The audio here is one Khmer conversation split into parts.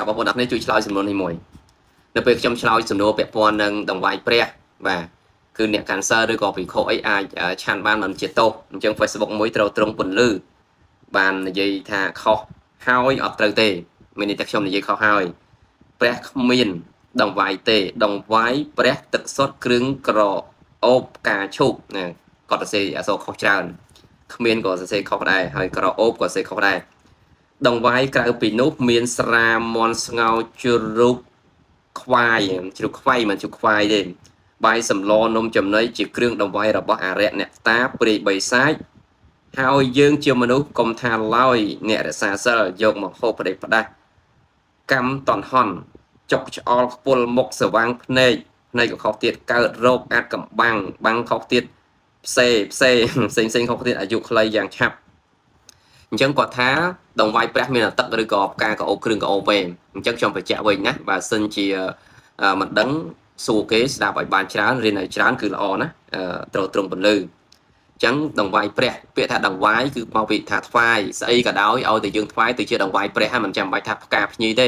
បងប្អូនអរគ្នាជួយឆ្លើយសំណួរនេះមួយនៅពេលខ្ញុំឆ្លើយសំណួរពាក់ព័ន្ធនឹងដង្វាយព្រះបាទគឺអ្នកកាន់សិលឬក៏ភិក្ខុអីអាចឆាន់បានមិនជាទោសអញ្ចឹង Facebook មួយត្រូវត្រង់ពន្លឺបាននិយាយថាខុសហើយអត់ត្រូវទេមានន័យថាខ្ញុំនិយាយខុសហើយព្រះគ្មានដង្វាយទេដង្វាយព្រះទឹកសុទ្ធគ្រឿងក្រអូបផ្កាឈូកណាគាត់សរសេរអក្សរខុសច្រើនគ្មានក៏សរសេរខុសដែរហើយក្រអូបក៏សរសេរខុសដែរដង្វាយក្រៅពីនោះមានស្រាមន់ស្ងោរជ្រូកខ្វាយជ្រូកខ្វៃមិនជ្រូកខ្វាយទេបាយសម្លនំចំណីជាគ្រឿងដង្វាយរបស់អរិយអ្នកតាព្រាយបិសាចហើយយើងជាមនុស្សកុំថាឡើយអ្នករក្សាសិលយកមកហូបផ្ដេសផ្ដាស់កម្មតនហន់ចុកឆ្អល់ខ្ពុលមុខស្វាងភ្នែកភ្នែកក៏ខុសទៀតកើតរោគអាចកំបាំងបាំងខុសទៀតផ្សេផ្សេផ្សេងផ្សេងខុសទៀតអាយុខ្លីយ៉ាងឆាប់អញ្ចឹងគាត់ថាដង្វាយព្រះមានទឹកឬក៏ផ្កាក្រអូបគ្រឿងក្រអូបទេអញ្ចឹងខ្ញុំបញ្ជាក់វិញណាបើសិនជាមិនដឹងសួរគេស្ដាប់ឲ្យបានច្រើនរៀនឲ្យច្រើនគឺល្អណាត្រូវត្រង់ពន្លឺអញ្ចឹងដង្វាយព្រះពាក្យថាដង្វាយគឺមកពីថាថ្វាយស្អីក៏ដោយឲ្យតែយើងថ្វាយទៅជាដង្វាយព្រះហើយមិនចាំបាច់ថាផ្កាភ្ញីទេ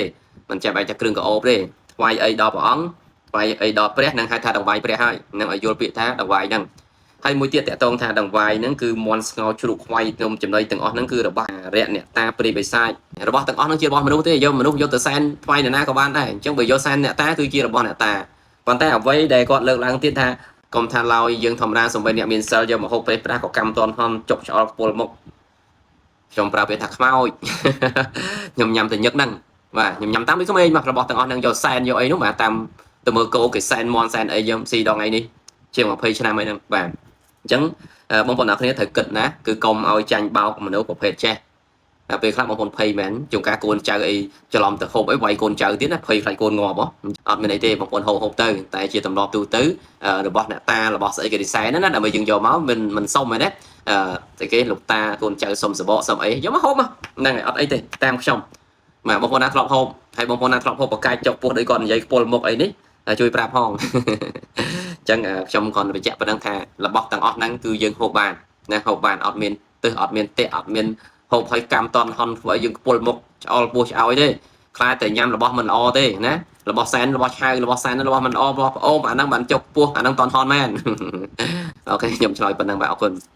មិនចាំបាច់ថាគ្រឿងក្រអូបទេថ្វាយអីដល់ព្រះអង្គថ្វាយអីដល់ព្រះនឹងហៅថាដង្វាយព្រះហើយនឹងឲ្យយល់ពាក្យថាដង្វាយហ្នឹងហើយមួយទៀតតកតងថាដង្វាយហ្នឹងគឺមន់ស្ងោរជ្រូកខ្វៃនំចំណីទាំងអស់ហ្នឹងគឺរបស់អរិយអ្នកតាព្រាយបិសាចរបស់ទាំងអស់ហ្នឹងជារបស់មនុស្សទេយកមនុស្សយកទៅសែនថ្វាយនរណាក៏បានដែរអញ្ចឹងបើយកសែនអ្នកតាគឺជារបស់អ្នកតាប៉ុន្តែអ្វីដែលគាត់លើកឡើងទៀតថាកុំថាឡើយយើងធម្មតាសំបីអ្នកមានសិលយកមកហូបប្រេះប្រាស់ក៏កម្មតនហំចុកឆ្អល់ខ្ពុលមុខខ្ញុំប្រើពាក្យថាខ្មោចខ្ញុំញ៉ាំតែញឹកហ្នឹងបាទខ្ញុំញ៉ាំតាមពីក្មេងមករបស់ទាំងអស់ហ្នឹងយកសែនយកអីនោះបាទតាមទៅមើលគោគេសែនមន់សែនអីយើងស៊ីដល់ថ្ងៃនេះជាង20ឆ្នាំអីហ្នឹងបាទអញ្ចឹងបងប្អូនអរគ្នាត្រូវគិតណាគឺកុំឲ្យចាញ់បោកមនុស្សប្រភេទចេះតែពេលខ្លះបងប្អូនភ័យមែនជួនកាលកូនចៅអីច្រឡំទៅហូបអីវាយកូនចៅទៀតណាភ័យខ្លាចកូនងាប់ហ៎អត់មានអីទេបងប្អូនហូបហូបទៅតែជាទម្លាប់ទូទៅរបស់អ្នកតារបស់ស្អីគេឌីសែនណាដើម្បីយើងយកមកមិនមិនសុំទេណាអឺស្អីគេលោកតាកូនចៅសុំសបកសុំអីយកមកហូបមកហ្នឹងហើយអត់អីទេតាមខ្ញុំបាទបងប្អូនណាធ្លាប់ហូបហើយបងប្អូនណាធ្លាប់ហូបបកាច់ចុកពោះដូចគាត់និយាយខ្ពុលមុខអីនេះជួយប្រាប់ផងអញ្ចឹងខ្ញុំគ្រាន់តែបញ្ជាក់ប៉ុណ្ណឹងថារបស់ទាំងអស់ហ្នឹងគឺយើងហូបបានណាហូបបានអត់មានទឹះអត់មានតាក់អត់មានហូបហើយកម្មតន់ហន់ធ្វើឲ្យយើងខ្ពុលមុខឆ្អល់ពោះឆ្អោយទេខ្លាចតែញ៉ាំរបស់មិនល្អទេណារបស់សែនរបស់ឆៅរបស់សែនរបស់មិនល្អរបស់ប្អូនអាហ្នឹងបានចុកពោះអាហ្នឹងតន់ហន់មែនអូខេខ្ញុំឆ្លើយប៉ុណ្ណឹងបាទអរគុណ។